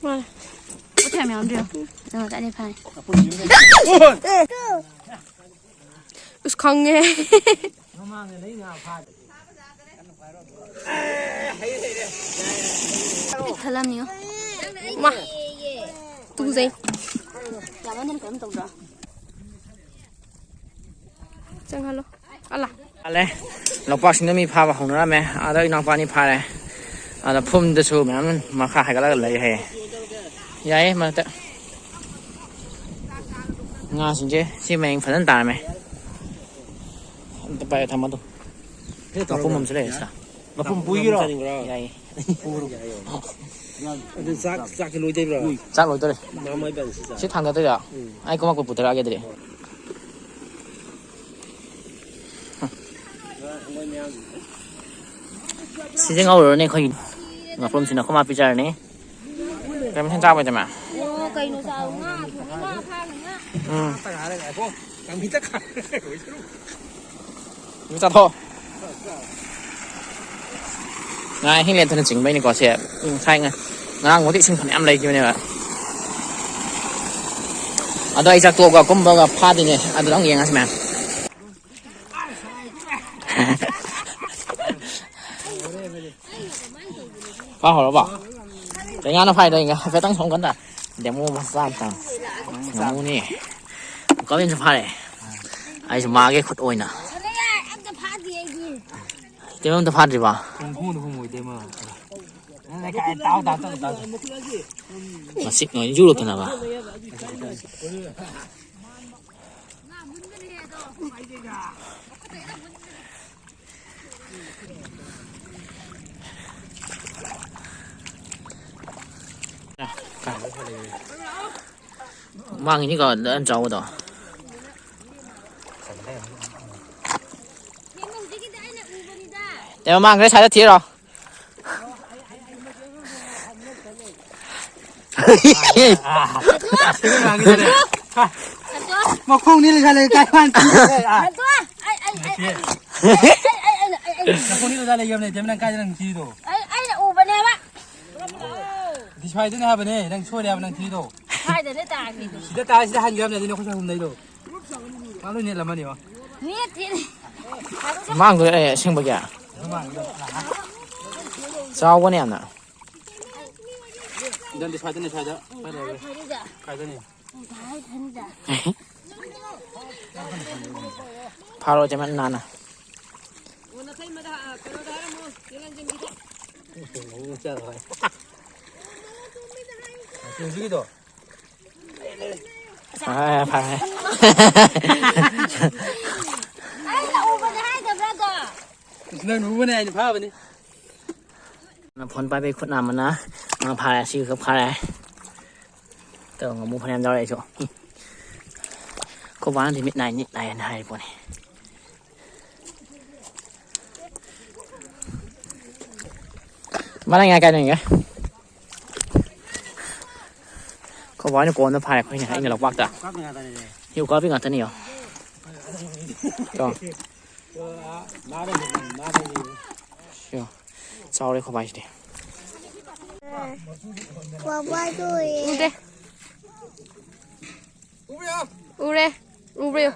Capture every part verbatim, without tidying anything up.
ꯃꯥꯅꯦ꯫ ꯄꯣꯠ ꯌꯥꯝ ꯌꯥꯝꯗ꯭ꯔꯦ꯫ ꯅꯪ ꯉꯁꯥꯏꯗꯩ ꯐꯥꯏ꯫ ꯑꯁ, ꯈꯪꯉꯦ꯫ ꯄꯤꯛ ꯊꯜꯂꯝꯅꯤꯉꯣ꯫ ꯃꯥ꯫ ꯇꯨꯖꯩ꯫ ꯌꯥꯝꯃꯟꯗꯅ ꯀꯩꯅꯣꯝ ꯇꯧꯗ꯭ꯔꯣ? ꯆꯪꯍꯜꯂꯣ꯫ ꯑꯂꯥ꯫ ꯍꯜꯂꯦ꯫ ꯂꯣꯛꯄꯥꯛꯁꯤꯡꯗ ꯃꯤ ꯐꯥꯕ ꯍꯧꯅꯔꯝꯃꯦ꯫ ꯑꯥꯗ ꯏꯅꯥꯎꯄꯥꯅꯤ ꯐꯥꯔꯦ꯫ ꯑꯗ ꯐꯨꯝꯗꯁꯨ ꯃꯌꯥꯝ ꯃꯈꯥ ꯍꯥꯏꯒꯠꯂꯒ ꯂꯩ ꯍꯥꯏꯌꯦ꯫ ꯌꯥꯏꯌꯦ ꯃꯔꯛꯇ꯫ ꯉꯥꯁꯤꯡꯁꯦ ꯁꯤ ꯃꯌꯦꯡ ꯐꯖꯅ ꯇꯥꯔꯝꯃꯦ꯫ ꯑꯝꯇ ꯄꯥꯏꯔ ꯊꯝꯃꯣ ꯑꯗꯨꯝ꯫ ꯃꯄꯨꯝ ꯑꯃꯁꯨ ꯂꯩꯔꯦ ꯁꯤꯗ꯫ ꯃꯄꯨꯝ ꯄꯨꯏꯔꯣ? ꯌꯥꯏꯌꯦ꯫ ꯑꯗꯨ ꯆꯥꯛ, ꯆꯥꯛꯁꯦ ꯂꯣꯏꯗꯣꯏꯕ꯭ꯔꯣ? ꯆꯥꯛ ꯂꯣꯏꯗꯣꯏꯔꯦ꯫ ꯃꯥ ꯃꯣꯏ ꯕꯥꯅꯤ ꯁꯤ ꯆꯥ꯫ ꯁꯤ ꯊꯥꯡꯒꯠꯇꯣꯏꯔꯣ? ꯎꯝ꯫ ꯑꯩ ꯀꯣꯃꯛꯄ ꯄꯨꯊꯔꯛꯑꯒꯦ ꯑꯗꯨꯗꯤ꯫ ꯁꯤꯁꯦ ꯉꯧꯔꯨꯔꯅꯤ ꯑꯩꯈꯣꯏꯒꯤ ꯉꯥꯄ꯭ꯔꯨꯝꯁꯤꯅ ꯑꯩꯈꯣꯏ ꯃꯥ ꯄꯤꯖꯔꯅꯤ꯫ ꯀꯔꯤ ꯃꯊꯦꯜ ꯆꯥꯕ ꯏꯇꯩꯃ? ꯑꯣ, ꯀꯩꯅꯣ ꯆꯥꯕ? ꯉꯥ ꯊꯣꯡꯉꯦ, ꯉꯥ ꯐꯥꯔꯒ ꯉꯥ꯫ ꯎꯝ꯫ ꯀꯥꯡꯃꯤꯠꯇ ꯈꯥ-, ꯑꯗꯨꯝ ꯆꯥꯊꯣꯛꯑꯣ꯫ ꯉꯥ ꯑꯍꯤꯡ ꯂꯦꯟꯊꯅ ꯆꯤꯡꯕꯩꯅꯤꯀꯣ ꯁꯦ꯫ ꯎꯝ, ꯉꯁꯥꯏ ꯉ-, ꯉꯔꯥꯡꯕꯨꯗꯤ ꯏꯁꯤꯡ ꯐꯅꯌꯥꯝ ꯂꯩꯈꯤꯕꯅꯦꯕ꯫ ꯑꯗꯣ ꯑꯩ ꯆꯥꯛ ꯇꯣꯛꯑꯒ ꯀꯨꯝꯕꯒ ꯐꯥꯗꯣꯏꯅꯦ꯫ ꯑꯗꯨꯗ ꯑꯃꯨꯛ ꯌꯦꯡꯉꯁꯤ ꯃꯌꯥꯝ꯫ ꯐꯥ ꯍꯧꯔꯕꯣ? ꯀꯩ ꯉꯥꯅꯣ ꯐꯥꯏꯗꯣ? ꯍꯥꯏꯐꯦꯠꯇꯪ ꯁꯣꯝ ꯀꯟꯗ demo ꯃꯆꯥ ꯑꯝꯇꯪ꯫ ꯉꯥꯃꯨꯅꯦ꯫ ꯀꯃꯦꯟꯁꯨ ꯐꯥꯔꯦ꯫ ꯑꯩꯁꯨ ꯃꯥꯒꯤ ꯈꯨꯠ ꯑꯣꯏꯅ꯫ ꯑꯝꯇ ꯐꯥꯗꯦ ꯑꯩꯗꯤ꯫ ꯏꯇꯩꯃ ꯑꯝꯇ ꯐꯥꯗ꯭ꯔꯤꯕꯣ? ꯃꯁꯤꯛ ꯅꯣꯏ ꯌꯨꯔꯛꯇꯅꯕ꯫ ꯃꯥꯡꯉꯤꯅꯤꯀꯣ ꯑꯗꯨ ꯌꯥꯝ ꯆꯥꯎꯕꯗꯣ꯫ ꯇꯦ ꯃꯃꯥꯡꯈ꯭ꯔꯦ ꯁ꯭ꯋꯥꯏꯗ ꯊꯤꯔꯣ꯫ ꯃꯈꯣꯡꯅꯤ ꯂꯩꯈꯠꯂꯦ ꯀꯥꯏ ꯋꯥꯟ ꯊꯤ꯫ ꯑꯗꯣ ꯑꯩ, ꯑꯩ, ꯑꯩ, ꯑꯩ, ꯑꯩ, ꯑꯩ, ꯑꯩ, ꯑꯩ, ꯑꯩ, ꯃꯈꯣꯡꯅꯤ ꯂꯩꯈꯠꯂꯦ ꯌꯦꯡꯉꯨꯅꯦ, ꯇꯦꯝ ꯅꯪ ꯀꯥꯏꯗ ꯅꯪ ꯊꯤꯗꯣ? ꯑꯩ, ꯑꯩꯅ ꯎꯕꯅꯦꯕ꯫ ꯗꯤꯁꯋꯥꯏꯗꯅꯦ ꯍꯥꯏꯕꯅꯦ, ꯅꯪ ꯁꯣꯏꯔꯦ ꯍꯥꯏꯕ, ꯅꯪ ꯊꯤꯗꯣ꯫ ꯁ꯭ꯋꯥꯏꯗꯅꯦ ꯇꯥꯔꯤꯗꯣ꯫ ꯁꯤꯗ ꯇꯥꯔ ꯁꯤꯗ ꯍꯟꯈ꯭ꯔꯕꯅꯦ, ꯑꯗꯨꯅꯦ ꯑꯩꯈꯣꯏ ꯁꯣꯝꯗꯩꯗꯣ꯫ ꯃꯥ ꯂꯣꯏ ꯅꯦꯠꯂꯝꯃꯅꯤꯕ꯫ ꯅꯦꯠꯇꯦꯅꯦ꯫ ꯃꯥꯡꯗꯣꯏꯔꯦ, ꯑꯦ, ꯑꯁꯦꯡꯕꯒꯤ? ꯑꯗꯨ ꯃꯥꯡꯗꯣꯏꯔꯦ꯫ ꯆꯥꯎꯕꯅꯦ ꯌꯥꯝꯅ꯫ ꯏꯟꯗꯟꯗꯤ ꯁ꯭ꯋꯥꯏꯗꯅꯦ, ꯁ꯭ꯋꯥꯏꯗ꯫ ꯀꯥꯏꯗꯅꯤ? ꯐꯥꯔꯣ, ꯆꯦꯃꯟ ꯅꯥꯟꯅ꯫ ꯍꯧꯖꯤꯛꯀꯤꯗꯣ꯫ ꯑꯥ, ꯐꯔꯦ꯫ ꯑꯩꯅ ꯎꯕꯗ ꯍꯥꯏꯗꯕ꯭ꯔꯥ ꯑꯗꯣ? ꯅꯪ ꯎꯕꯅꯦ, ꯑꯩꯅ ꯐꯥꯕꯅꯤ꯫ ꯐꯣꯟ ꯄꯥꯏꯕꯩ ꯈꯨꯠ ꯅꯥꯝꯃꯅ ꯉꯥ ꯐꯥꯔꯦ, ꯑꯁꯤꯈꯛ ꯐꯥꯔꯦ꯫ ꯇꯧ, ꯉꯥꯃꯨ ꯐꯅꯌꯥꯝ ꯌꯥꯎꯔꯦ ꯑꯩꯁꯨ꯫ ꯑꯩꯈꯣꯏ ꯕꯥꯅꯗꯤ ꯃꯤꯠ ꯅꯥꯏ, ꯃꯤꯠ ꯅꯥꯏ ꯍꯥꯏꯅ ꯍꯥꯏꯔꯤ ꯄꯣꯠꯅꯤ꯫ ꯃꯥꯅ ꯉꯥ ꯀꯥꯏ ꯂꯩꯒꯦ? ꯑꯩꯈꯣꯏ ꯕꯥꯅ ꯀꯣꯟꯗ ꯐꯥꯔꯦ, ꯑꯩꯈꯣꯏꯅ, ꯑꯩꯅ ꯂꯣꯛꯄꯥꯛꯇ꯫ ꯌꯣ, ꯀꯥꯞꯄꯤ ꯉꯥꯛꯇꯅꯤ ꯌꯣ꯫ ꯇꯣ꯫ ꯌꯣ꯫ ꯆꯥꯎꯔꯦ ꯑꯩꯈꯣꯏ ꯕꯥꯁꯤꯗꯤ꯫ ꯎꯗꯦ꯫ ꯎꯔꯦ꯫ ꯎꯕ꯭ꯔꯣ?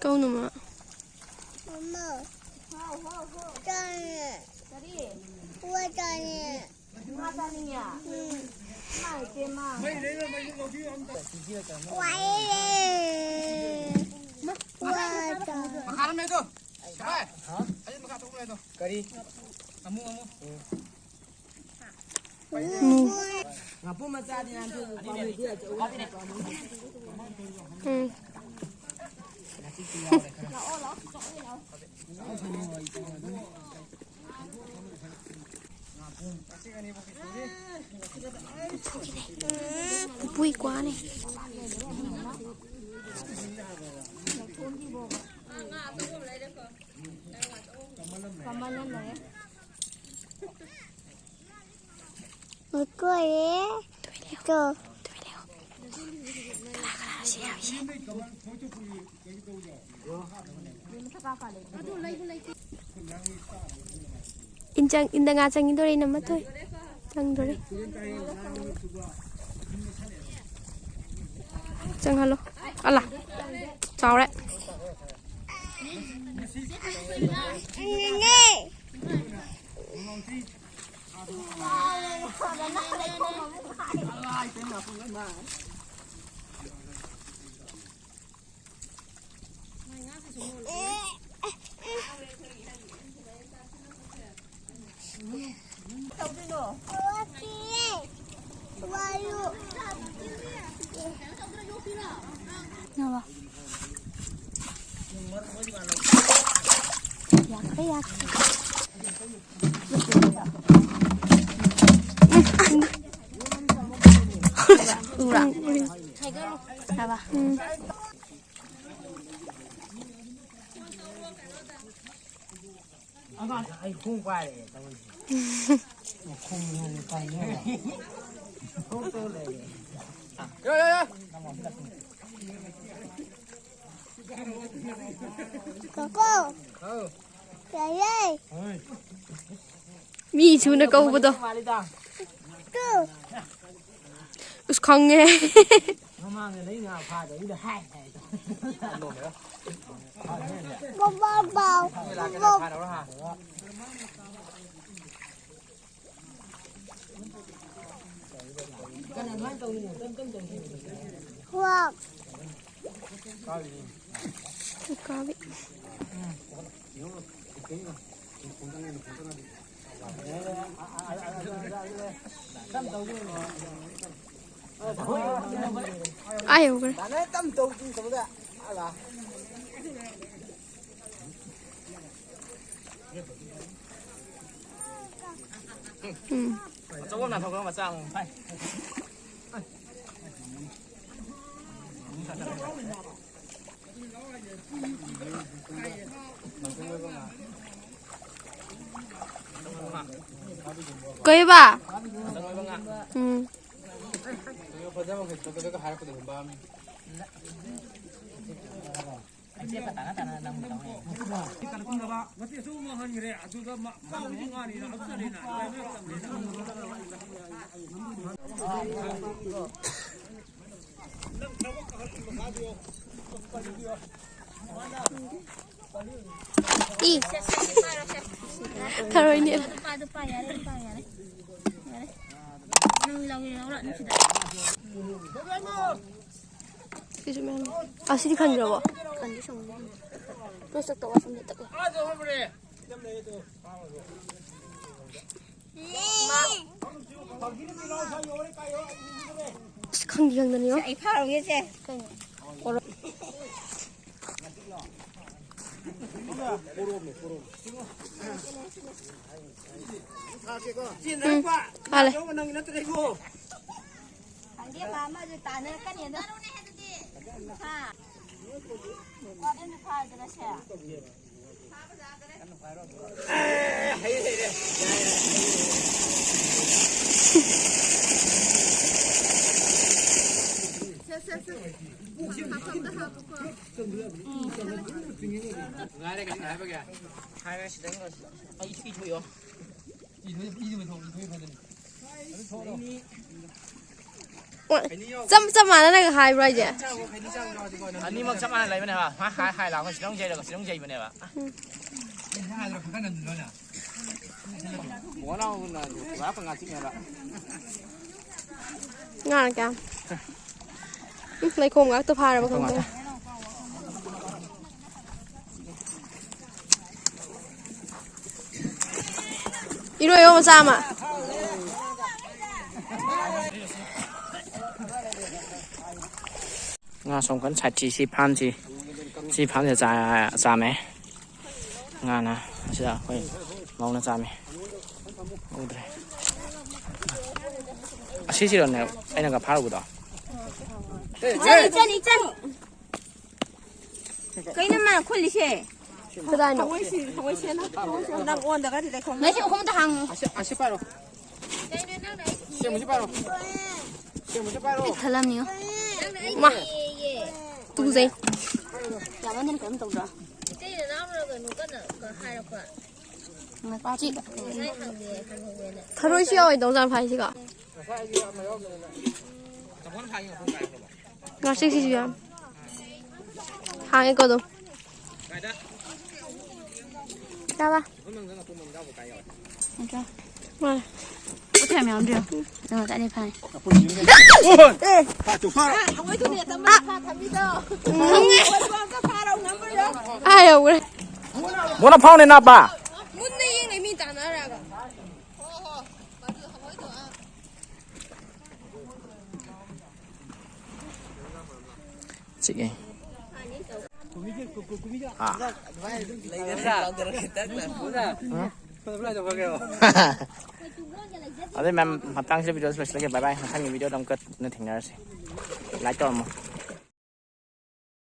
ꯀꯧꯅꯨ ꯃꯥ꯫ ꯀꯔꯤ? ꯑꯃꯨ, ꯑꯃꯨ꯫ ꯎꯝ꯫ ꯉꯥꯄꯨꯝ ꯃꯆꯥꯗꯤ ꯅꯍꯥꯟ ꯄꯥꯝꯃꯨꯗꯦ, ꯑꯆꯧꯕ ꯄꯥꯝꯃꯨ꯫ ꯎꯝ꯫ ꯄꯨꯄꯨꯒꯤ ꯀ꯭ꯋꯥꯅꯦ꯫ ꯀꯃꯟ ꯑꯃ ꯂꯩꯔꯦ꯫ ꯃꯈꯣꯏ꯫ ꯇꯣ꯫ ꯏꯟ ꯆꯪ-, ꯏꯟꯗ ꯉꯥ ꯆꯪꯈꯤꯗꯣꯔꯦ, ꯏꯅꯝꯃ ꯊꯣꯏ꯫ ꯆꯪꯗꯣꯔꯦ꯫ ꯆꯪꯍꯜꯂꯣ꯫ ꯑꯂꯥ꯫ ꯆꯥꯎꯔꯦ꯫ ꯌꯥꯈ꯭ꯔꯦ, ꯌꯥꯈ꯭ꯔꯦ꯫ ꯎꯕ꯭ꯔꯥ? ꯎꯝ꯫ ꯎꯝ꯫ ꯀꯣꯀꯣ꯫ ꯍꯥꯎ꯫ ꯌꯥꯏꯌꯦ꯫ ꯍꯣꯏ꯫ ꯃꯤ ꯁꯨꯅ ꯀꯧꯕꯗꯣ꯫ ꯇꯨ꯫ ꯑꯁ, ꯈꯪꯉꯦ꯫ ꯃꯃꯥꯡꯗ ꯅꯪ ꯉꯥ ꯐꯥꯗꯕꯤꯗ ꯍꯥꯏ ꯍꯥꯏꯗꯣ꯫ ꯕꯣꯕꯣ ꯕꯥꯎ꯫ ꯕꯣꯕꯣ꯫ ꯋꯥꯎ꯫ ꯀꯥꯕꯤ꯫ ꯑꯥ ꯌꯧꯈ꯭ꯔꯦ꯫ ꯎꯝ꯫ ꯑꯆꯧꯕ ꯑꯃ ꯅꯥꯟꯊꯣꯛꯈ꯭ꯔꯣ, ꯃꯆꯥ ꯑꯃ꯫ ꯍꯥꯏ꯫ ꯎꯝ꯫ ꯀꯩꯕ? ꯎꯝ꯫ ꯏ꯫ ꯊꯔꯣꯏꯅꯦ꯫ ꯅꯨꯄꯥ, ꯅꯨꯄꯥ, ꯌꯥꯔꯦ, ꯅꯨꯄꯥ, ꯌꯥꯔꯦ꯫ ꯌꯥꯔꯦ꯫ ꯅꯪ ꯂꯧꯒꯦ ꯂꯧꯔꯣ, ꯅꯨꯡꯁꯤꯗ꯫ ꯁꯤꯁꯨ ꯃꯌꯥꯝ꯫ ꯑꯁꯤꯗꯤ ꯈꯟꯈ꯭ꯔꯕꯣ? ꯈꯟꯗꯤ ꯁꯨꯝ꯫ ꯄ꯭ꯂꯥꯁꯇꯤꯛꯇ ꯋꯥꯁꯔꯨꯝꯗ ꯇꯛꯑꯣ꯫ ꯑꯁ, ꯈꯪꯗꯤ ꯈꯪꯗꯅꯤꯉꯣ꯫ ꯑꯩ ꯐꯥꯔꯨꯒꯦꯁꯦ꯫ ꯀꯩꯅꯣ? ꯎꯝ, ꯐꯥꯔꯦ꯫ ꯈꯪꯗꯦ, ꯃꯥ ꯑꯃꯁꯨ ꯇꯥꯟꯅꯔꯛꯀꯅꯤ ꯑꯗꯣ꯫ ꯍꯥ? ꯋꯥꯔꯗꯦꯟꯁꯨ ꯐꯥꯔꯗꯅ ꯁꯦ꯫ ꯆꯞ, ꯆꯞ ꯃꯥꯟꯅꯅꯒ ꯍꯥꯏꯕ꯭ꯔꯣ ꯍꯥꯏꯁꯦ? ꯑꯅꯤꯃꯛ ꯆꯞ ꯃꯥꯟꯅ ꯂꯩꯕꯅꯦꯕ꯫ ꯍꯥ, ꯍꯥꯏ, ꯍꯥꯏ ꯂꯥꯎ꯫ ꯁꯤ ꯅꯪ ꯌꯩꯔꯒ ꯁꯤ ꯅꯪ ꯌꯩꯕꯅꯦꯕ꯫ ꯉꯥꯅ ꯀꯌꯥꯝ? ꯎꯝ, ꯂꯩꯈꯣꯝ ꯉꯥꯛꯇ ꯐꯥꯔꯕ ꯈꯪꯗꯦ꯫ ꯏꯔꯣꯏꯌꯣ ꯃꯆꯥ ꯑꯃ꯫ ꯉꯥ ꯁꯣꯝ ꯀꯟ ꯁꯥꯏꯠꯁꯤ, ꯁꯤ ꯐꯥꯝꯁꯤ, ꯁꯤ ꯐꯥꯝꯁꯤꯗ ꯆꯥ-, ꯆꯥꯝꯃꯦ꯫ ꯉꯥꯅ ꯑꯁꯤꯗ ꯑꯩꯈꯣꯏ ꯃꯧꯅ ꯆꯥꯝꯃꯦ꯫ ꯎꯗ꯭ꯔꯦ꯫ ꯑꯁꯤꯁꯤꯔꯣꯅꯦ ꯑꯩꯅꯒ ꯐꯥꯔꯨꯕꯗꯣ? ꯏꯆꯟ, ꯏꯆꯟ, ꯏꯆꯟ꯫ ꯀꯩꯅꯣ ꯃꯥ ꯈꯨꯜꯂꯤꯁꯦ? ꯀꯗꯥꯏꯅꯣ? ꯊꯑꯣꯏ ꯁꯤ-, ꯊꯑꯣꯏ ꯁꯦꯟꯅ, ꯊꯑꯣꯏ ꯁꯦꯟꯅ꯫ ꯅꯪ ꯑꯣꯟꯗꯒꯗꯤ ꯂꯩꯈꯣꯝ꯫ ꯉꯁꯤ ꯎꯈꯨꯝꯗ ꯍꯥꯡꯉꯨ꯫ ꯑꯁꯤ, ꯑꯁꯤ ꯄꯥꯏꯔꯣ꯫ ꯁꯦꯝꯕꯁꯤ ꯄꯥꯏꯔꯣ꯫ ꯁꯦꯝꯕꯁꯤ ꯄꯥꯏꯔꯣ꯫ ꯄꯤꯛ ꯊꯜꯂꯝꯅꯤꯉꯣ꯫ ꯃꯥ꯫ ꯇꯨꯖꯩ꯫ ꯌꯥꯝꯃꯟꯗꯅ ꯀꯩꯅꯣꯝ ꯇꯧꯗ꯭ꯔꯣ? ꯏꯇꯩꯅ ꯅꯅꯥꯎꯅ ꯀꯩꯅꯣ ꯀꯟꯅ ꯍꯥꯏꯔꯛꯄ꯫ ꯉꯁꯤ꯫ ꯊꯔꯣꯏꯁꯨ ꯌꯥꯎꯋꯦ ꯇꯧꯖꯥ ꯐꯥꯏꯁꯤꯀꯣ꯫ ꯉꯥꯆꯤꯛꯁꯤꯁꯨ ꯌꯥꯝ ꯍꯥꯡꯉꯦꯀꯣ ꯑꯗꯨꯝ꯫ ꯆꯥꯕ꯫ ꯃꯥꯅꯦ꯫ ꯄꯣꯠ ꯌꯥꯝ ꯌꯥꯎꯔꯝꯗ꯭ꯔꯦ꯫ ꯀꯩꯅꯣ ꯆꯠꯂꯦ ꯐꯥꯏ꯫ ꯑꯥ ꯌꯧꯈ꯭ꯔꯦ꯫ ꯃꯣꯅ ꯐꯥꯎꯅꯦ ꯅꯥꯄꯥ꯫ ꯃꯨꯟꯅ ꯌꯦꯡꯅ ꯃꯤ ꯇꯥꯟꯅꯔꯒ꯫ ꯆꯤꯛꯑꯦ꯫ ꯑꯥ꯫ ꯑꯗꯨꯗꯤ ꯃꯌꯥꯝ ꯃꯇꯥꯡꯁꯤꯗ video ꯁꯤ ꯂꯣꯏꯁꯤꯜꯂꯒꯦ꯫ Bye bye꯫ ꯃꯊꯪꯒꯤ video ꯗ ꯑꯃꯨꯛꯀ ꯊꯦꯡꯅꯔꯁꯤ꯫ Like ꯇꯧꯔꯝꯃꯣ꯫